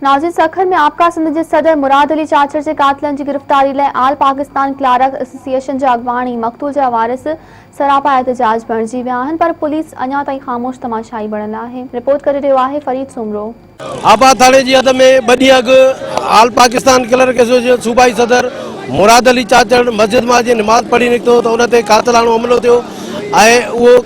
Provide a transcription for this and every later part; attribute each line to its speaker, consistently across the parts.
Speaker 1: ناظرين سکر ۾ آپڪا سنڌ جي صدر مراد علي چاچڙ جي قاتلن جي گرفتاري لاء آل پاڪستان ڪلارڪ ايسوسيئيشن جا اڳواڻ ۽ مقتول جا وارث سراپا احتجاج بڻجي ويا آهن پر پوليس اڃا تائين خاموش تماشائي بڻيل آهي رپورٽ ڪري رهيو آهي فريد سومرو.
Speaker 2: آباد ٿاڻي جي حد ۾ ٻه ڏينهن اڳ آل پاڪستان ڪلرڪ ايسوسيئيشن صوبائي صدر مراد علي چاچڙ مسجد مان جيئن نماز پڙهي نڪتو ته ان تي قاتلاڻو حملو ٿيو ۽ اهو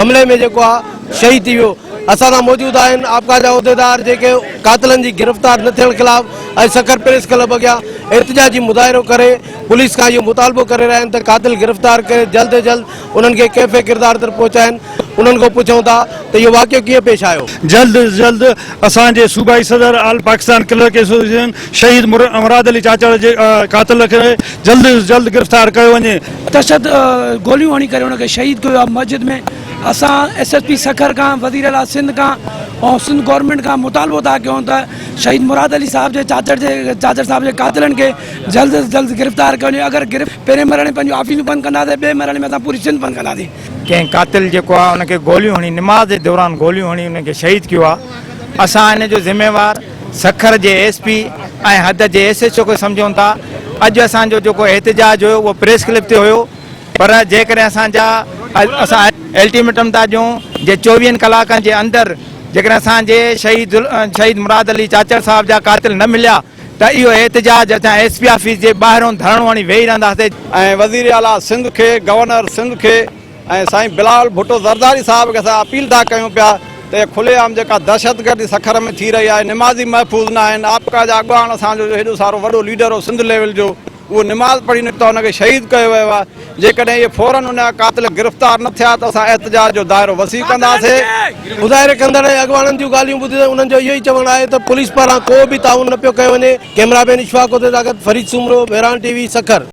Speaker 2: حملي ۾ جيڪو آهي شهيد ٿي ويو اسان سان موجود آهن آپڪا جا عهديدار جيڪي قاتلن جي گرفتار نه ٿيڻ خلاف اڄ سکر پريس ڪلب اڳيان احتجاجي مظاهرو ڪري پوليس کان اهو مطالبو ڪري رهيا آهن ته قاتل گرفتار ڪري جلد از جلد انهن کي ڪيفي ڪردار تر پهچائين انهن کان پڇون ٿا ته اهو واقعو ڪيئن پيش آيو.
Speaker 3: جلد از جلد اسان جي صوبائي صدر آل پاڪستان ڪلرڪ ايسوسيئيشن شهيد مراد علي چاچڙ جي قاتل کي جلد از جلد گرفتار ڪيو وڃي.
Speaker 4: تشدد گوليون هڻي ڪري ان کي شهيد ڪيو آهي مسجد ۾ اسان ايس ايس پي سکر کان وزير اعليٰ سنڌ کان ۽ سنڌ گورنمينٽ کان مطالبو ٿا ڪيون ته شهيد مراد علي صاحب جي چاچڙ جي چاچڙ صاحب جي قاتلن کي جلد از جلد گرفتار ڪيو وڃي اگر گرف پهرين مرحلي ۾ پنهنجون آفيسون بند ڪنداسين ٻئي مرحلي ۾ اسان پوري سنڌ بند ڪنداسين.
Speaker 5: ڪنهن قاتل جيڪو آهي ان کي گوليون هڻي نماز جي دوران گوليون هڻي ان کي شهيد ڪيو آهي اسان ان جو ذميوار سکر جي ايس پي ۽ حد جي ايس ايڇ او کي سمجهون ٿا اڄ اسان جو جيڪو احتجاج هيو اهو پريس ڪلب تي هيو پر جيڪڏهن اسان جا اسان الٽيميٽم ٿا ڏيون جي چوويهن ڪلاڪن جي اندر جيڪڏهن اسان جي شهيد شهيد مراد علي چاچڙ صاحب جا قاتل نه مليا ته اهو احتجاج اسان ايس پي آفيس جي ٻاهرون ڌرڻو هڻي ويهي رهنداسين.
Speaker 6: ۽ وزير اعليٰ سنڌ کي گورنر سنڌ کي ۽ سائين بلاول ڀٽو زرداري صاحب کي اسان اپيل ٿا ڪيون پيا ته اهي کلي عام جيڪا دهشتگردي سکر ۾ ٿي رهي آهي نمازي محفوظ نه آهن آپڪا جا اڳواڻ اسان جو هيڏو سارو وڏو ليڊر هو سنڌ ليول جو اهو نماز پڙهي نڪتو ان کي شهيد ڪيو ويو آهي جيڪڏهن اهي فورن ان جا قاتل گرفتار نه ٿيا ته اسان احتجاج جو دائرو وسيع ڪنداسين.
Speaker 2: مظاهري ڪندڙ ۽ اڳواڻن جون ڳالهيون ٻڌي ته انهن جو اهو ئي چوڻ آهي ته پوليس پاران ڪو به تعاون نه پيو ڪيو وڃي، ڪئميرا مين اشفاق عهديدار سان گڏ فريد سومرو، مهراڻ ٽي وي، سکر.